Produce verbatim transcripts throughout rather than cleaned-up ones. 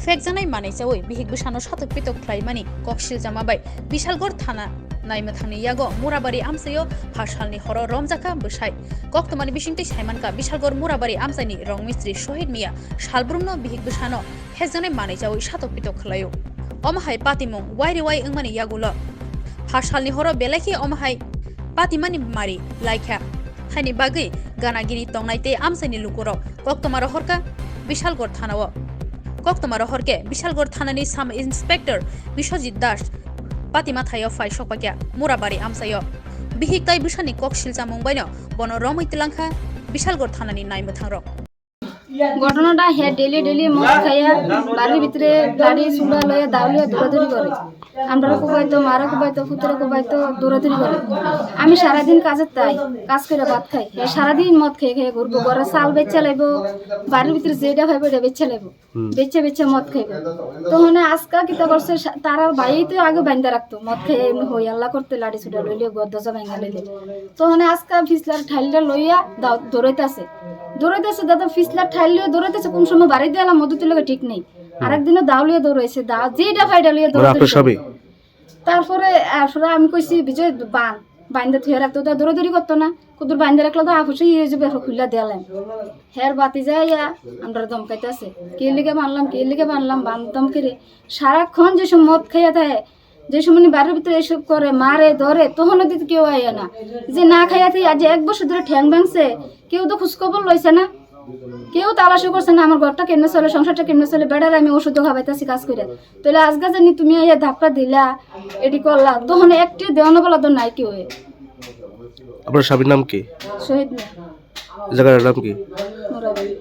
Phekjaknai manwi chawi bihik bwsano satok pitok khlaimani kok siljama bai Bishalgarh thana naimwthangni yago Murabari amchaio phasalni horo romjakha bwsai. Koktwmani bisingtwi saimankha, Bishalgarh Murabari amchaini rongmistri Sohit Miya salbrumno bihik bwsano phekjaknai manwi chawi satok pitok khlaio. Omo hai patimung wairi wai wngmani yagulo phasalni horo belai khe omo hai patimani mari laikha. Haini bagwi gana gini tongnai tei amchaini lukurok koktwma rohorkha Bishalgarh thanao. Koktwma rohorkhe Bishalgarh thanani Sub Inspector Biswajit Das patima thaio phai sokpakya Murabari amchaio. Bihik tai bwsani kok siljamung baino bono romwi twlangkha Bishalgarh thanani naimwthangrok. ঘটনাটা হে daily daily মদ খাইয়া বাড়ির ভিতরে লাঠি সুড়া লইয়া দাউলিয়া দৌড়াদৌড়ি করে। আমরা কোবাইতো, মারা কোবাইতো, পুতরে কোবাইতো, দৌড়াদৌড়ি করে। আমি সারাদিন কাজের তাই, কাজ করে ভাত খাই। হে সারাদিন মদ খেয়ে খেয়ে ঘুরবো, ঘরে চাল বেচে লাইবো, বাড়ির ভিতরে যেটা খাইবো এটা বেচে লাইবো। হুম। বেচে বেচে মদ খাইবো। তখন আজকা কিতা করছে, সা-, তারার ভাই তো আগে বাইন্দা রাখতো, মদ খেয়ে এমনি হই আল্লাহ করতে লাঠি সুড়া লইলে, ঘর দরজা ভাঙা লইলে। তখন আজকা ফিসলার ঠাইলটা লইয়া দাও-, দৌড়াইতে আছে। দৌড়াইতেছে দাদা, ফিসলা ঠাইল লইয়া দৌড়াইতেছে, কোন সময় বাড়ি দিয়ে এলাম, মধু তুলে ঠিক নেই। আরেকদিনও দাও লইয়া দৌড়াইছে, দাও, যেটা পাই এটা লইয়া মানে আপনার দৌড়াইতেছে। স্বামী? তারপরে, তারপরে আমি কইছি, "বিজয়, বান, বাইন্দা থুয়ে রাখতো, তা দৌড়াদৌড়ি করতো না, কুদুর বাইন্দা রাখলো তো, আপসে ইয়ে যাবে, এখন খুললা দিলাম।" হের বাতি যাইয়া আমরা ধমকাইতেছে, "কে লিগে বানলাম, কে লিগে বানলাম, বান ধমকি রে।" সারাক্ষণ যে সব মদ খাইয়া থাকে, যে সময় বাড়ির ভিতরে এসব করে, মারে, ধরে, তখনও দিতে কেউ আয় না। যে না খাইয়া থেকে আজ এক বছর ধরে ঠ্যাং ভাঙছে, কেউ তো খোঁজ খবর লইছে না, কেউ তালাশও করছে না। আমার ঘরটা কেমনে চলে, সংসারটা কেমনে চলে, বেটার আমি ওষুধও খাবাইতেছি কাজ করে। তাহলে আজকে জানি তুমি এই ধাক্কা দিলা, এটি করলা, তখন একটি দেওয়ানো বলা তো নাই কেউ। আপনার স্বামীর নাম কি? শহীদ মিয়া। জায়গার নাম কি? মুরাবাড়ি।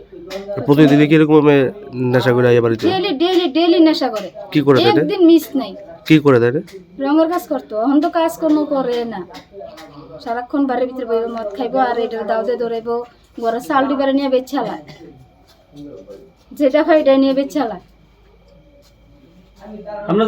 প্রতিদিনই কি এরকম ভাবে নেশা করে আইয়া বাড়িতে? ডেইলি, ডেইলি, ডেইলি নেশা করে। কি করে তাইলে? একদিন মিস নাই। কি করে তাইলে? রঙের কাজ করতো, এখন তো কাজকর্ম করে না। সারাক্ষণ বাড়ির ভিতরে বইবে, মদ খাইবো আর এটা দাও দিয়ে দৌড়াইবো, ঘরে চাল ডিবারে নিয়ে বেচালা, যেটা খাই এটা নিয়ে বেচালা। আপনার